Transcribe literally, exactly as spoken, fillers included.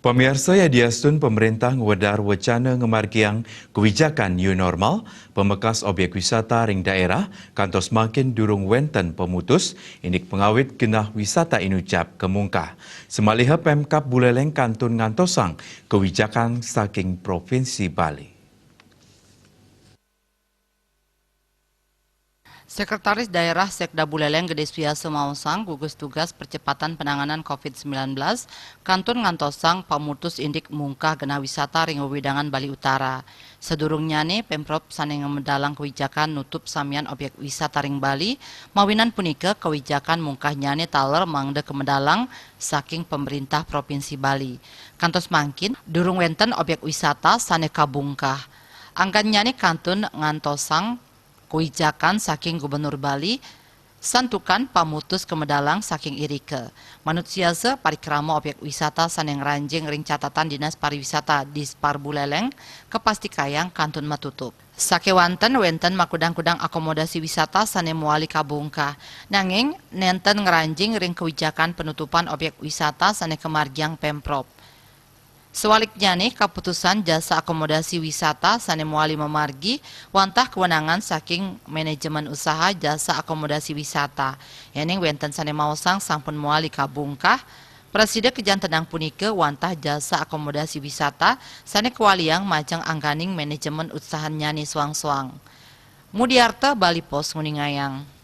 Pamiarsa, yadiastun pemerintah ngwedar wacana ngamargiang kewijakan new normal, pemekas objek wisata ring daerah kantos mangkin durung wenten pemutus, indik pangawit genah wisata inucap kamungkah. Samaliha Pemkab Buleleng kantun ngantosang kewijakan saking Provinsi Bali. Sekretaris Daerah Sekda Buleleng Gede Suyasa maosang, gugus tugas percepatan penanganan covid sembilan belas kantun ngantosang pamutus indik mungkah genah wisata ring wewidangan Bali Utara. Sadurungnyane, Pemprov sane ngamedalang kewijakan nutup samian objek wisata ring Bali, mawinan punika kewijakan mungkahnyane taler mangda kamedalang saking pemerintah Provinsi Bali. Kantos mangkin, durung wenten objek wisata sane kabungkah. Anggannyane kantun ngantosang kewijakan saking Gubernur Bali, santukan pamutus kamedalang saking irika. Manut Suyasa, parikrama objek wisata sane ngranjing ring catatan Dinas Pariwisata Dispar Buleleng kapastikayang kantun matutup. Sakewanten wenten makudang-kudang akomodasi wisata sane mawali kabungkah. Nanging nenten ngranjing ring kewijakan penutupan objek wisata sane kamargiang Pemprov. Sawaliknyane, kaputusan jasa akomodasi wisata sane mawali mamargi wantah kawenangan saking manajemen usaha jasa akomodasi wisata. Yening wenten sane maosang sampun mawali kabungkah, prasida kajantenang punika wantah jasa akomodasi wisata sane kawaliang majeng angganing manajemen usahannyane soang-soang. Mudiarta, Bali Post, nguningayang.